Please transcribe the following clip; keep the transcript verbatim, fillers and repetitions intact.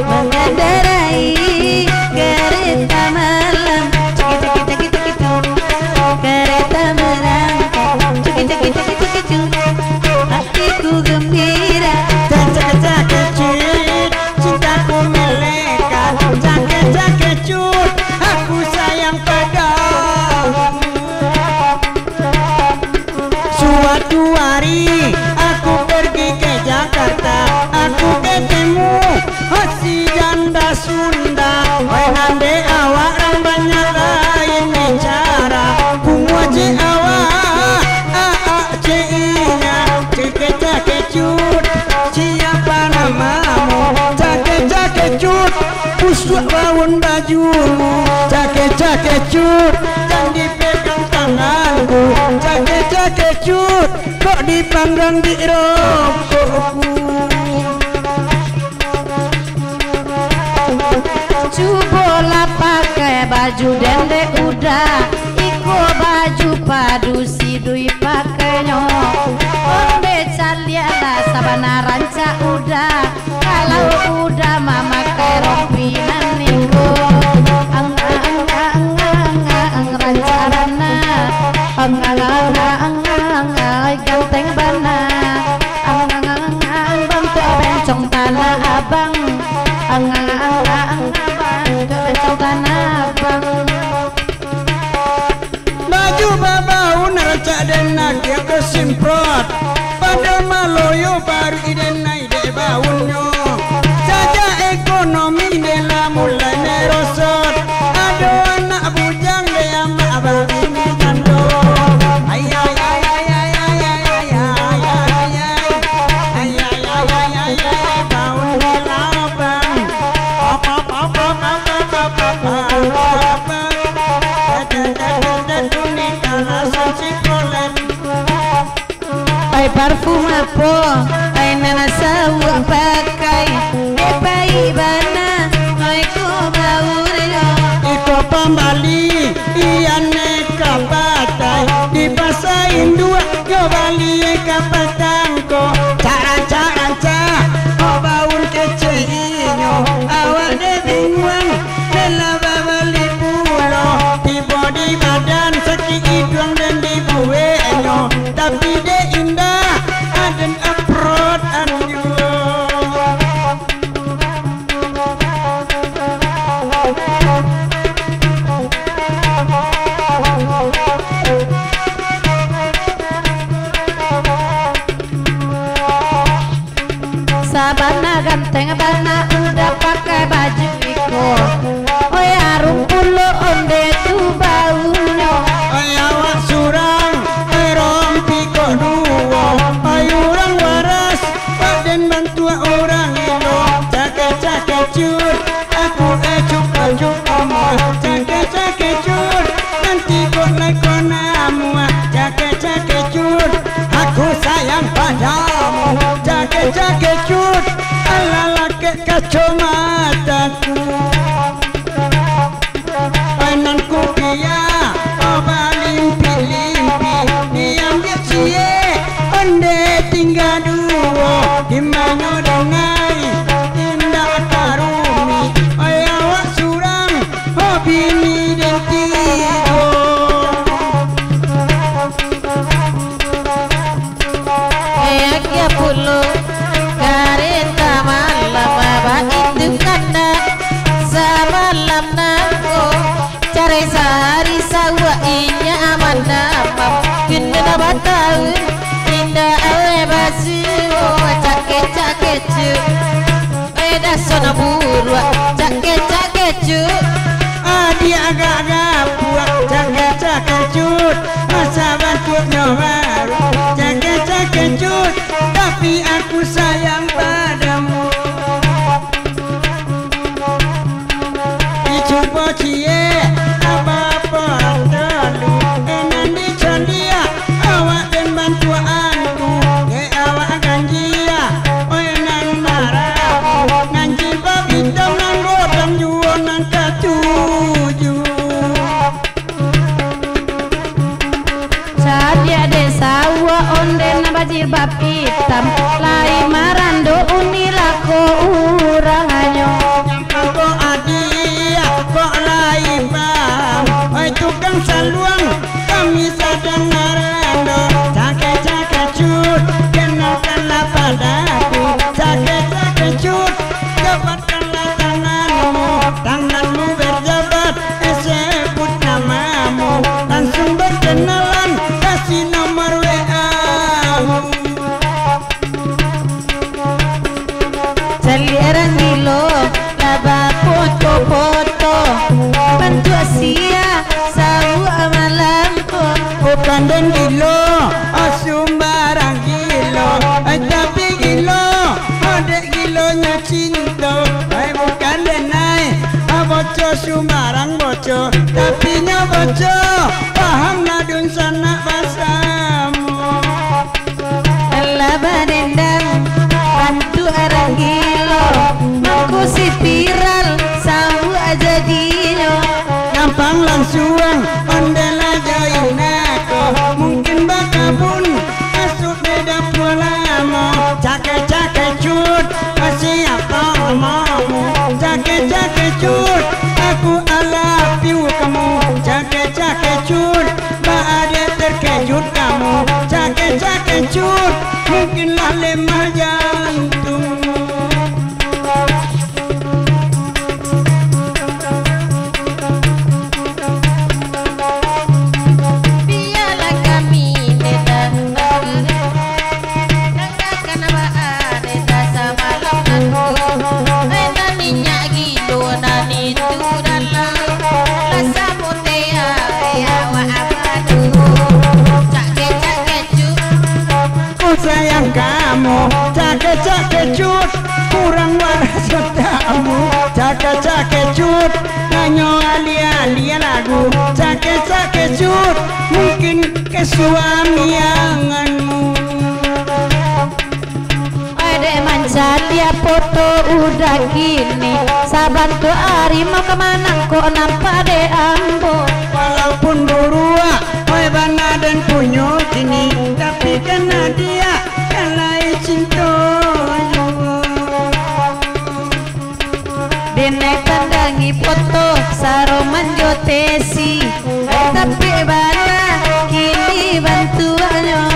Mengendarai kereta malam, cekik, cekik, cekik, cekik, cuk. Kereta merangkak, cekik, cekik, cekik, cekik, cuk. Hatiku gembira. Cekik, cekik, cekik, cuk. Cintaku melekat. Cekik, cekik, cuk. Aku sayang padamu. Suatu hari aku pergi ke Jakarta, aku ketemu si janda Sunda. Wai, nan dek awak rang banyak lain bicara. Kumuah cik awak, aak cik inyo, cekik cakik cut, siapa namamu? Cakik cakik cut, pusuak baun bajumu. Cakik cakik cut, jan dipegang tanganku. Cakik cakik cut, kok dipanggang di rokokku. Cubolah pakai baju den dek Uda, iko baju padusi dui pakainyo. Onde caliaklah sabana rancak Uda, kalau Uda mamakai rompi nan iko. Ang, ang, ang, ang, ang, rancak bana. Ang, ang, ang, ang, ang, ang, ganteng bana. Ang, ang, ang, ang, bantuak bencong Tanah Abang. Ang, ang, ang, ang, ang, bantuak bencong Tanah Abang. Baju babaun rancak den agiah ka Simprot. Pado maloyo baru iden nai dek baunnyo. Sajak ekonomi den lah mulai merosot. Ado anak bujang dek amak babini jando. Ai, ai, ai, ai, baun di labang. Apa, apa, apa, apa, apa, apa, apa. Ai parfum apo? Ai nan sauak pakai. Dek pai bana, ai ko baunyo. Iko pambali, ian ne ka patai. Di pasa induak, yo bali ka patang ko. Cak rancak-rancak, ko baun kecek inyo. Awak dek binguang, Dek lah babali pulo, tibo di badan sakik iduang den dibueknyo, tapi dek indak aden aprot an juo. Sabana ganteng bana Uda pakai baju iko. Oi, arum pulo onde tu baunyo. Oi, awak surang, oi, rompi kok duo. Oi, urang waras, paden bantuak urang ilo. Cakek-cakek cut, aku ecup-ecup omah. Cakek-cakek cut, nanti kok lai kok namuah. Cakek-cakek cut, aku sayang padamu. Cakek-cakek cut, alah lakek kacamataku. Ananku pia, oh, balimpi-limpi, diambiak ciek, onde tingga duo, di manyo dengai, indak tarumi, oi, awak surang, oh, bini den tigo. Eh, agiah pulo kareta malam, baitu kandak samalam nangko. Carai sahari sauak inyak manamam. Kini lah batahun indak aweh basuo. Cakek-cakek cut. Eh, daso nan buruak, cakek-cakek cut. Adiak agak gapuak, cakek-cakek cut. Masa bantuaknyo baru, cakek-cakek cut. Tapi aku sayang padamu. Dicubo ciek, apo-apo tolu. Eh, nan dicaliak, awak den bantuak antu. Eh, awak ganjia, oi, nan marabu. Nan jilbab itam, nan godang juo, nan ka Sumbarang boco, tapi nyo boco, paham lah dunsanak basamo. Alah badendang, bantuak urang gilo, mangko si viral, sauak jadinyo. Gampang lansuang, ondeh lah jo inako, mungkin bakabun, masuak dek dapua lamo. Cakek-cakek cut, siapo namomu? Cakek-cakek cut, aku alah piu kamu. Cakek-cakek cut, baa dek terkejut kamu? Cakek-cakek cut, mungkin lah lemah jantungmu. Bialah kami nenda, nanda kana baa nenda samalam nan. Eh, nan inyak gilo nan itu dalam. Lah samo teh, eh, awak abadu. Cakek-cakek cut. Ku sayang kamu, cakek-cakek cut, kurang waras otakmu, cakek-cakek cut, hanyo alia-alia lagu, cakek-cakek cut, mungkin kesuamianganmu. Oi dek mancaliak foto udah kini, sabantuak ari mau ka manang kok nampak dek ambo. Walaupun buruak, oi bana den punyo kini, tapi kan Nadia kan lai cinto juo. Denai pandangi foto Saroman jo Tesi, eh, tapi bana kini bantuaknyo.